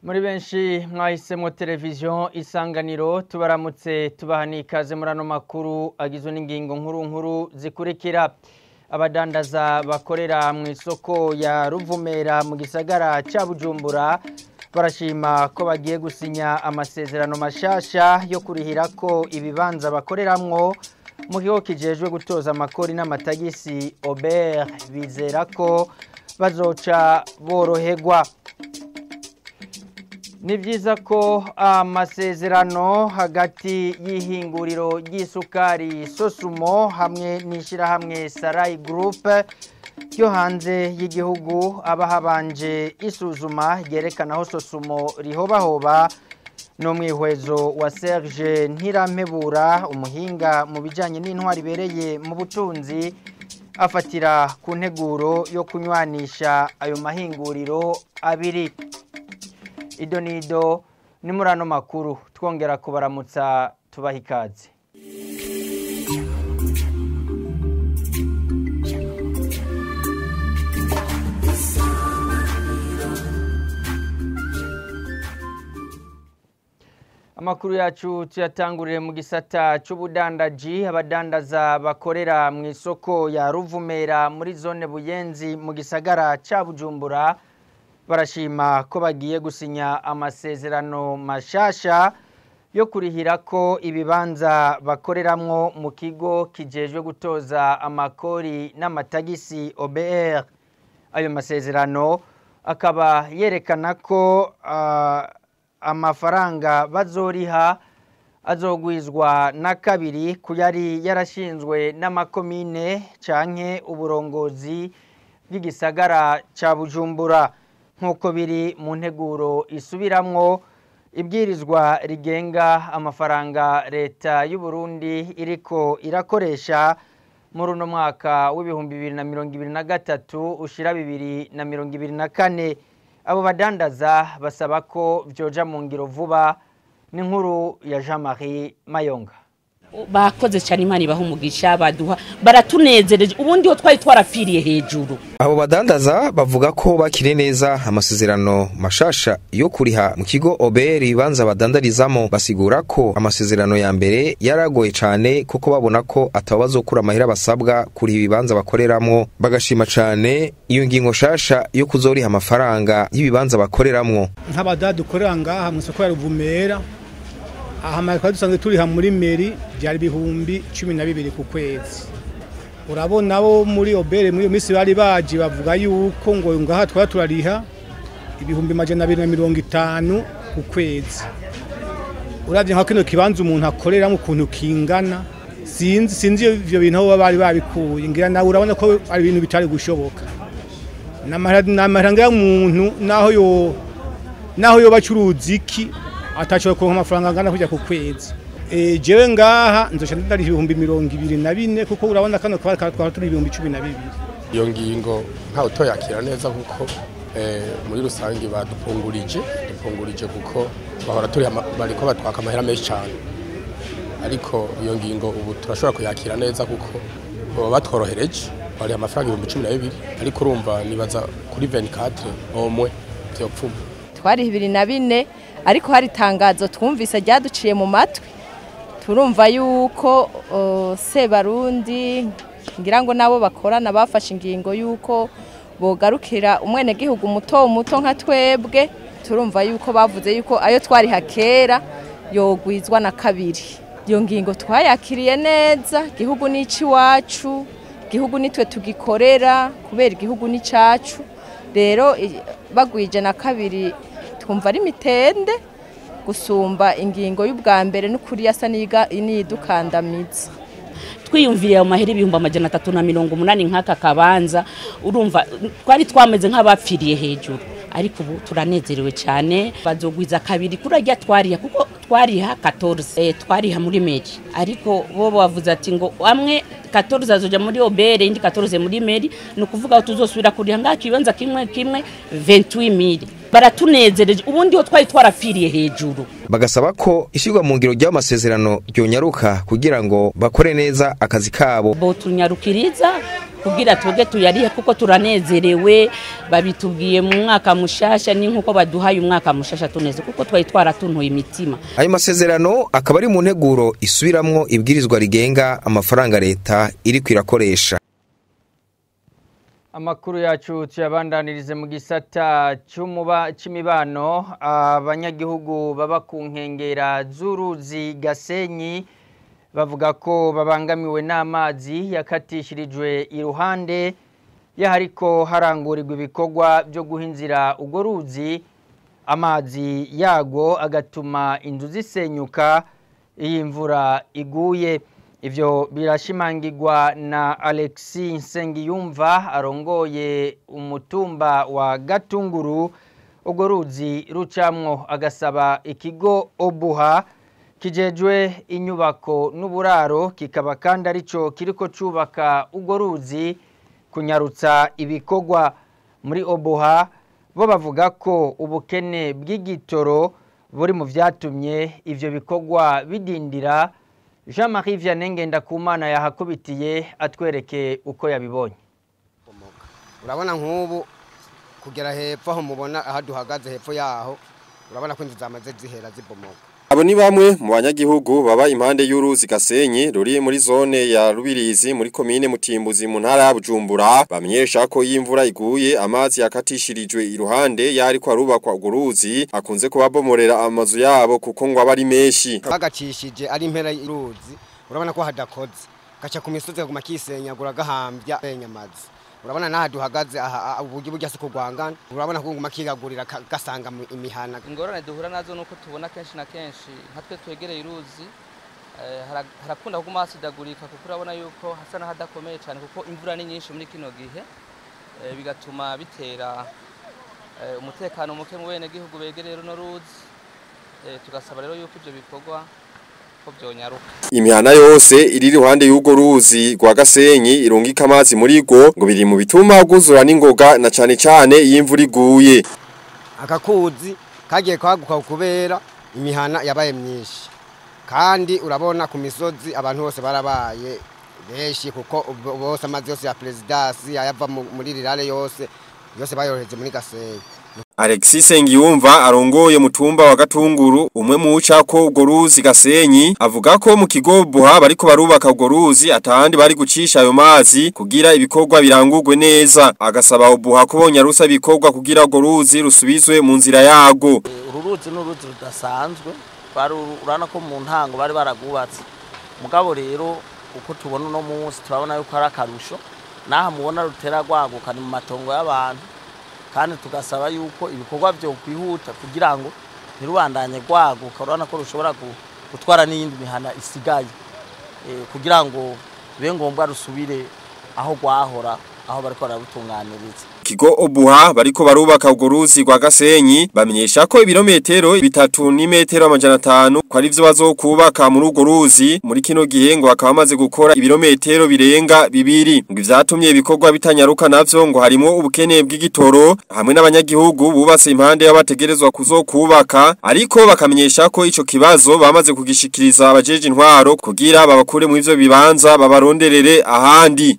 Muri benshi mwahisemo televiziyo Isanganiro, tubaramutse tubaha n'ikaze muri ano makuru agizwe n'ingingo nkuru nkuru zikurikira. Abadandaza bakorera mu isoko ya Ruvumera mu gisagara ca Bujumbura barashima ko bagiye gusinya amasezerano mashasha yo kurihirako ibibanza bakoreramwo mu kigo kijejwe gutoza amakori n'amatagisi OBR, bizera ko bazoca boroherwa. Ni vyiza ko amasezerano hagati y'ihinguriro ry'isukari Sosumo hamwe n'ishirahamwe Sarai Group ryo hanze y'igihugu aba habanje isuzuma ryerekana aho Sosumo rihobahoba. N'umwihwezo wa Serge Ntirampebura, umuhinga mu bijanye n'intwari ibereye mu butunzi, afatira ku nteguro yo kunywanisha ayo mahinguriro abiri. Idonido ni muri ano makuru, twongera kubaramutsa tubaha ikaze. Amakuru yacu tuyatangurire mu gisata c'ubudandaji. Abadandaza bakorera mu isoko ya Ruvumera muri zone Buyenzi mu gisagara ca Bujumbura barashima ko bagiye gusinya amasezerano mashasha yo kurihirako ibibanza bakoreramwo mu kigo kijejwe gutoza amakori n'amatagisi OBR. Ayo masezerano akaba yerekana ko amafaranga bazoriha azogwizwa na kabiri kuyari yarashinzwe n'amakomine canke uburongozi bw'igisagara ca Bujumbura, nk'uko biri mu nteguro isubiramwo ibwirizwa rigenga amafaranga leta y'u Burundi iriko irakoresha muri uno mwaka w'2023 ushira 2024. Abo badandaza basaba ko vyoja mu ngiro vuba. N'inkuru ya Jean-Marie Mayonga. Bakoze cyane, Imana ibaha umugisha, baduha baratunezereje, ubundi ho twari twarapfiriye hejuru. Abo badandaza bavuga ko bakire neza amasezerano mashasha yo kuriha mu kigo OBR ibibanza badandarizamo. Basigura ko amasezerano ya mbere yaragoye cane, kuko babona ko atabo bazokura amahera basabwa kuriha ibibanza bakoreramwo. Bagashima cane iyo ngingo shasha yo kuzoriha amafaranga y'ibibanza bakoreramwo. Nk'abadada dukorera ngaha mu isoko ya Ruvumera, aha twari dusanzwe turiha muri meri byari 12,000 ku kwezi. Urabona bo muri OBR muri iyo minsi bari baje bavuga yuko ngo ngaha twari turariha 250,000 ku kwezi. Uravye nka kino kibanza umuntu akoreramo ukuntu kingana, sinzi ivyo bintu aho bari babikuye, ngira nawe urabona ko ari ibintu bitari gushoboka. N'amahera y'umuntu naho yo bacuruza iki atashobora kuronka amafaranga angana kujya ku kwezi. Jewe ngaha nzoca ndariha 24,000, kuko urabona kano twara turi 12,000. Iyo ngingo nta utoyakira neza, kuko muri rusange badupungurije kuko bahora turi bariko batwaka amahera menshi cyane, ariko iyo ngingo ubu turashobora kuyakira neza kuko baba batworohereje, bari amafaranga 12,000, ariko urumva nibaza kuri 24 omwe vyopfuma. Twari 24, ariko hari tangazo twumvise ryaduciye mu matwi, turumva yuko Sebarundi ngira ngo nabo bakorana bafashe ingingo yuko bogarukira umwene gihugu muto muto nka twebwe. Turumva yuko bavuze yuko ayo twari hakera yogwizwa na kabiri. Iyo ngingo twayakiriye neza, igihugu ni iwacu, igihugu nitwe tugikorera kubera igihugu ni cacu. Rero bagwije na kabiri twumva ari mitende gusumba ingingo y'ubwa mbere n'ukuri yasa n'idukandamiza. Twiyumviriye ayo mahera 380,000 nk'aka kabanza, urumva twari twameze nk'abapfiriye hejuru, ariko ubu turanezerewe cyane. Bazogwiza kabiri kurajya twariha, kuko twariha 14 twariha muri meri, ariko bo bavuze ati ngo amwe 14 azoja muri OBR indi 14 muri meri, ni ukuvuga tuzosubira kuriha ngaha kibanza kimwe kimwe 28,000. Baratunezereje, ubundi ho twari twarapfiriye hejuru. Bagasaba ko ishyirwa mu ngiro ry'amasezerano ryonyaruka kugira ngo bakore neza akazi kabo. Botunyarukiriza kugira twebwe tuyarihe kuko turanezerewe, babitubwiye mu mwaka mushasha, ni nkuko baduhaye umwaka mushasha tuneze kuko twari twaratuntuye imitima. Ayo masezerano akaba ari mu nteguro isubiramwo ibwirizwa rigenga amafaranga leta iri kwirakoresha. Amakuru yacu tuyabandanirize mu gisata cy'umuba c'imibano. Abanyagihugu baba ku nkengera z'uruzi Gasenyi bavuga ko babangamiwe n'amazi yakatishirijwe iruhande yahariko harangurirwa ibikorwa byo guhinzira urwo ruzi, amazi yago agatuma inzu zisenyuka iyi mvura iguye. Ivyo birashimangirwa na Alexis Nsengiyumva arongoye umutumba wa Gatunguru urwo ruzi rucamwo, agasaba ikigo Obuha kijejwe inyubako n'uburaro kikaba kandi arico kiriko cubaka urwo ruzi kunyarutsa ibikorwa. Muri Obuha bo bavuga ko ubukene bw'igitoro buri mu vyatumye ivyo bikorwa bidindira. Jean-Marie Vianney Ngendakumana yahakubitiye atwereke uko yabibonye. Urabona nk'ubu kugera hepfo aho mubona aha duhagaze hepfo yaho, urabona ko inzu zamaze zihera zibomoka. Abo ni bamwe mu banyagihugu baba impande y'uruzi Gasenyi ruri muri zone ya Rubirizi muri komine Mutimbuzi mu ntara ya Bujumbura, bamenyesha ko iyo imvura iguye amazi yakatishirijwe iruhande yari ko arubakwa urwo ruzi akunze kubabomorera amazu yabo kuko ngo aba ari menshi. Bagacishije ari impera y'uruzi, urabona ko hadakoze, gaca ku misozi kaguma kisenyagura gahambya amazi. Urabona naha duhagaze aha ubugi burya se kugwangana, urabona ko nguma kigagurira gasanga imihana. Ingorane duhura nazo nuko tubona kenshi na kenshi nka twe twegereye uruzi harakunda kuguma hasidagurika kuko urabona yuko hasa n'ahadakomeye cyane kuko imvura ni nyinshi muri kino gihe, bigatuma bitera umutekano muke mu bene gihugu begereye runo ruzi. Tugasaba rero yuko ivyo bikorwa ko byonyaruka. Imihana yose iri iruhande y'urwo ruzi rwa Gasenyi irungika amazi muri rwo ngo biri mu bituma rwuzura n'ingoga na cane cane iyo imvura iguye. Akakuzi kagiye kwaguka kubera imihana yabaye myinshi, kandi urabona ku misozi abantu bose barabaye benshi kuko bose amazi yose ya presidasi ayava muri rirare yose yose bayohereje muri Gasenyi. Alexis Sengiyumva arongoye mutumba wa Gatunguru umwe mu ko urwo ruzi Gasenyi avuga ko mu kigo Buha bariko barubaka urwo ruzi atahandi bari gucisha ayo mazi kugira ibikorwa birangurwe neza, agasaba Obuha ko bonyarusa ibikorwa kugira urwo ruzi rusubizwe mu nzira yago. Uru ruzi n'uruzi rudasanzwe, urabona ko mu ntango bari baragwubatse, mugabo rero uko tubona uno munsi turabona yuko ari akarusho, naha mubona rutera rwaguka ni mu matongo y'abantu, kandi tugasaba yuko ibikorwa byo kwihuta kugira ngo ntirubandanye rwaguka. Urabona ko rushobora gutwara n'iyindi mihana isigaye, kugira ngo bibe ngombwa rusubire aho rwahora, aho bariko bararutunganiriza. Kigo Obuha bariko barubaka urwo ruzi rwa Gasenyi bamenyesha ko ibirometero 3 n'imetero 500 ko ari vyo bazokubaka muri urwo ruzi muri kino gihe, ngo bakaba bamaze gukora ibirometero birenga 2. Ngo ivyatumye ibikorwa bitanyaruka navyo ngo harimo ubukene bw'igitoro hamwe n'abanyagihugu bubatse impande y'abategerezwa kuzokubaka, ariko bakamenyesha ko ico kibazo bamaze kugishikiriza abajeje intwaro kugira babakure mu ivyo bibanza babaronderere ahandi.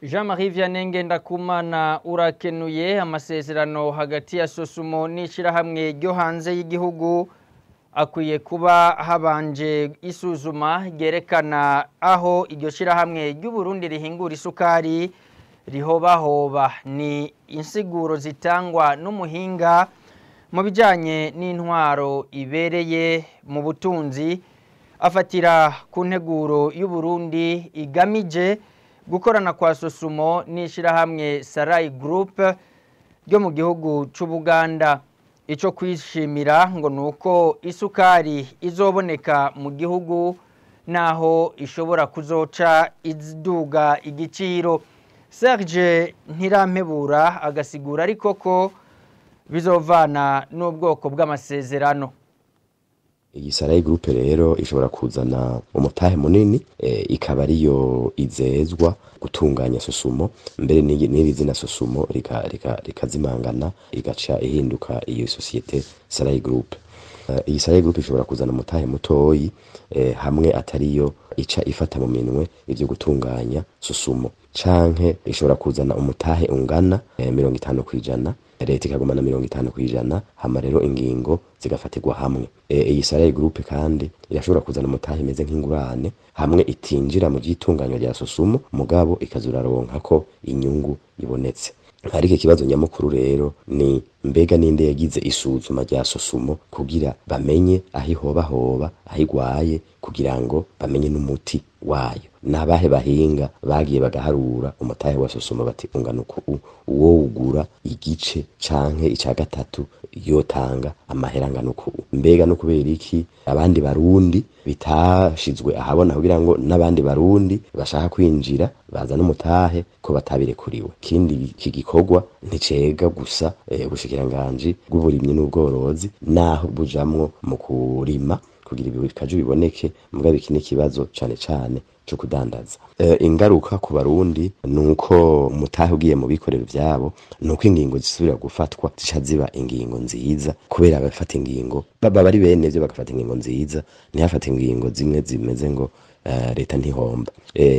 Jean-Marie Vianney Ngendakumana urakenuye. Amasezerano hagati ya Sosumo n'ishirahamwe ryo hanze y'igihugu akwiye kuba habanje isuzuma ryerekana aho iryo shirahamwe ry'u Burundi rihingura isukari rihobahoba. Ni insiguro zitangwa n'umuhinga mu bijanye n'intwaro ibereye mu butunzi, afatira ku nteguro y'u Burundi igamije gukorana kwa Sosumo n'ishirahamwe Sarai Group ryo mu gihugu c'Ubuganda. Ico kwishimira ngo nuko isukari izoboneka mu gihugu naho ishobora kuzoca iduga igiciro. Serge Ntirampebura agasigura ariko ko bizovana n'ubwoko bw'amasezerano. Iyi Sarayi Group rero ishobora kuzana umutahe munini, ikaba ariyo izezwa gutunganya Sosumo, mbere n'iri zina Sosumo rikazimangana igaca ihinduka iyo societe Sarayi Group. Iyi Sarayi Group ishobora kuzana umutahe mutoyi, hamwe atariyo ica ifata mu minwe ivyo gutunganya Sosumo, canke ishobora kuzana umutahe ungana 50%, leta ikagumana 50%, hama rero ingingo zigafatirwa hamwe. Iyi Sarayi Group kandi irashobora kuzana umutahe imeze nk'ingurane, hamwe itinjira mu byitunganywa rya Sosumo, mugabo ikazuraronka ko inyungu ibonetse. Ariko ikibazo nyamukuru rero ni mbega ninde yagize isuzuma rya Sosumo kugira bamenye aho ihobahoba, aho igwaye, kugira ngo bamenye n'umuti wayo. Nabahe bahinga bagiye bagaharura umutahe wa Sosumo bati ungana uku, uwo ugura igice canke ica gatatu yotanga amahera angana uku. Mbega no kubera iki abandi barundi bitashizwe ahabona kugira ngo n'abandi barundi bashaka kwinjira baza n'umutahe ko batabirekuriwe. Kindi iki gikorwa nticega gusa ubushikiranganji bw'uburimyi n'ubworozi, naho bujamwo mu kurima kugira ibikaju biboneke, mugabo iki n'ikibazo cane cane cyo kudandaza. Ingaruka ku barundi nuko umutahe ugiye mu bikorero vyabo, nuko ingingo zisubira gufatwa zica ziba ingingo nziza, kubera abafata ingingo baba bari bene vyo bagafata ingingo nziza, ntihafate ingingo zimwe zimeze ngo leta ntihomba.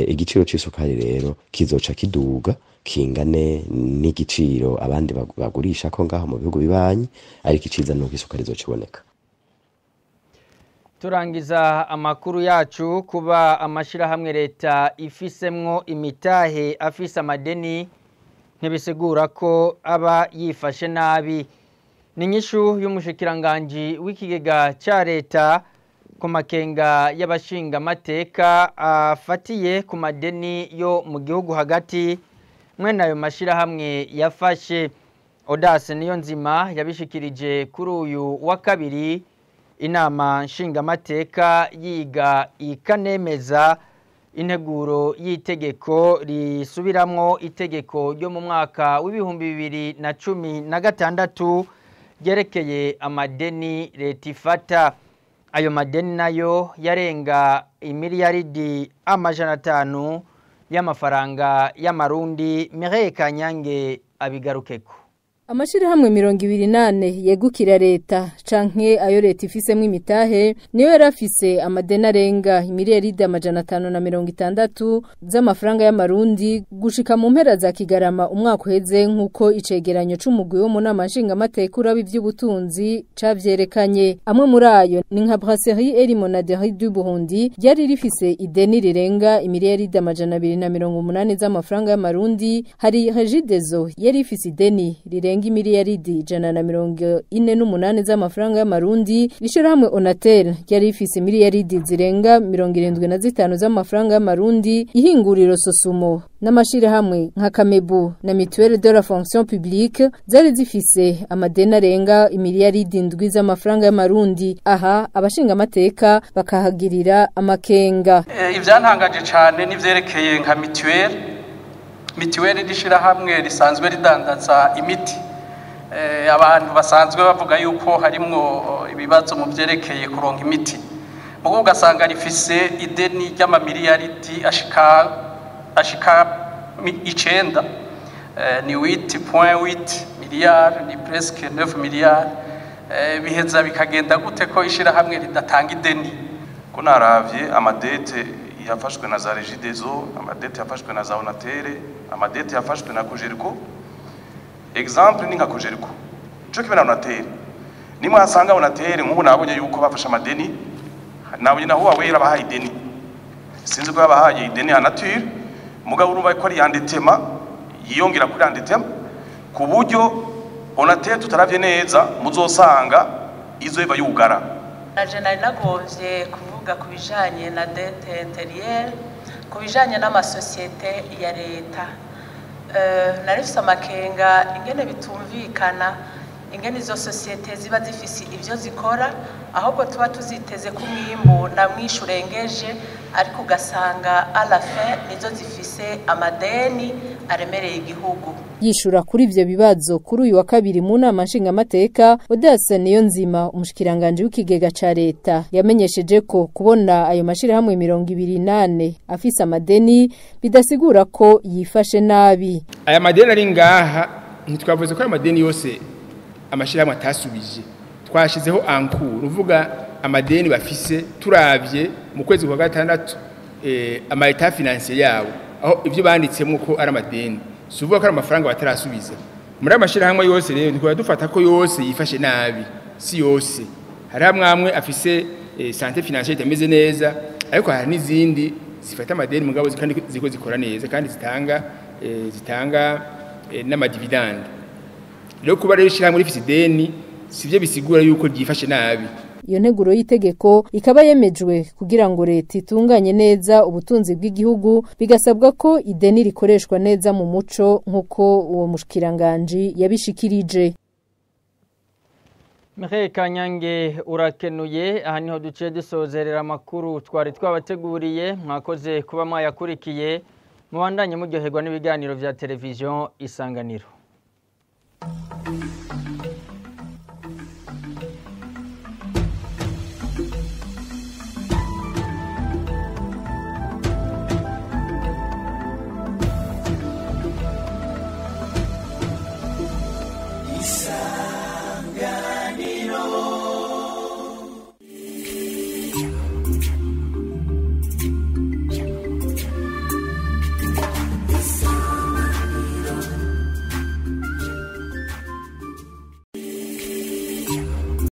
Igiciro c'isukari rero kizoca kiduga kingane n'igiciro abandi bagurisha ko ngaho mu bihugu bibanyi, ariko iciza nuko isukari izociboneka. Turangiza amakuru yacu kuba amashirahamwe leta ifisemwo imitahe afise amadeni ntibisigura ko aba yifashe nabi. Ni inyishu y'umushikiranganji w'ikigega ca leta ku makenga y'abashinga amateka afatiye ku madeni yo mu gihugu hagati mwene ayo mashirahamwe yafashe. Audace Niyonzima yabishikirije kuri uyu wa kabiri inama nshingamateka yiga ikanemeza integuro y'itegeko risubiramwo itegeko ryo mu mwaka w'2016 ryerekeye amadeni leta ifata. Ayo madeni nayo yarenga imiliyaridi 500 y'amafaranga y'amarundi. Mireille Kanyange abigarukeko. Amashirahamwe 28 yegukira leta canke ayo leta ifisemwo imitahe niyo yarafise amadeni arenga imiliyaridi 560 z'amafaranga y'amarundi gushika mu mpera za Kigarama umwaka uheze, nkuko icegeranyo c'umugwi wo mu nama nshingamateka uraba ivy'ubutunzi cavyerekanye. Amwe muri ayo ni nka Brasserie et Limonaderie du Burundi ryari rifise ideni rirenga imiliyaridi 280 z'amafaranga y'amarundi, hari Regideso yari ifise ideni rirenga imiliyaridi 148 z'amafaranga y'amarundi, ishirahamwe Onatel ryari rifise miliyaridi zirenga 75 z'amafaranga y'amarundi, ihinguriro Sosumo n'amashirahamwe nka Kamebu na Mutuelle de la Fonction Publique zari zifise amadeni arenga imiliyaridi 7 z'amafaranga y'amarundi. Aha abashinga amateka bakahagirira amakenga. Ivyantangaje cane nivyerekeye nka Mutuelle rishirahamwe risanzwe ridandaza imiti. Abantu basanzwe bavuga yuko harimwo ibibazo mu byerekeye kuronka imiti, mugo ugasanga rifise ideni ry'amamiliyaridi ashika 9, ni 8.8 miliyari, ni presque 9 miliyari. Biheza bikagenda gute ko ishirahamwe ridatanga ideni? Ko naravye amadete yafashwe na za Regideso, amadete yafashwe na za Onatere, amadete yafashwe na Cogerco. Exemple ni nka Cogerco cyo kimwe na Onatere. Nimwe asanga Onatere nk'ubu nabonye yuko bafashe amadeni, nabonye naho Huawei bahaye ideni, sinzi ko yabahaye ideni ya nature, mugabo urumva ko ari yandetema yiyongera kuri yandetema, ku buryo Onatere tutaravye neza muzosanga izo iva yugara. Naje nari nagovye kuvuga ku bijanye na dette intérieure, ku bijanye n'amasosiyete ya leta. Narifise amakenga ingene bitumvikana ingene izo sosiyete ziba zifise ivyo zikora, ahubwo tuba tuziteze ko umwimbu na mwinshi urengeje Ariko ugasanga à la fin nizo zifise amadeni aremereye igihugu. Yishura kuri ivyo bibazo kuri uyu wa kabiri mu nama nshingamateka, Odase Niyonzima, umushikiranganje w'ikigega ca leta, yamenyesheje ko kubona ayo mashirahamwe 28 afise amadeni bidasigura ko yifashe nabi. Aya madeni ari ngaha, ntitwavuze ko ayo madeni yose amashirahamwe atasubije. Twashizeho encours, uvuga amadeni bafise turavye mu kwezi kwa gatandatu ama état financier yabo, aho ivyo banditsemo ko ari amadeni, si uvuga ko ari amafaranga batarasubiza. Muri amashirahamwe yose rero ntitwaba dufata ko yose yifashe nabi, si yose. Hari amwe amwe afise santé financière itameze neza, ariko hari n'izindi zifata amadeni mugabo kandi ziko zikora neza kandi zitanga n'ama dividendes. Rero kuba rero ishirahamwe rifise ideni sivyo bisigura yuko ryifashe nabi. Iyo nteguro y'itegeko ikaba yemejwe kugira ngo leta itunganye neza ubutunzi bw'igihugu, bigasabwa ko ideni rikoreshwa neza mu muco, nk'uko uwo mushikiranganje yabishikirije. Michael Kanyange, urakenuye. Aha niho duciye dusozerera amakuru twari twabateguriye. Mwakoze kuba mwayakurikiye. Mubandanye muryoherwa n'ibiganiro vya televiziyo Isanganiro.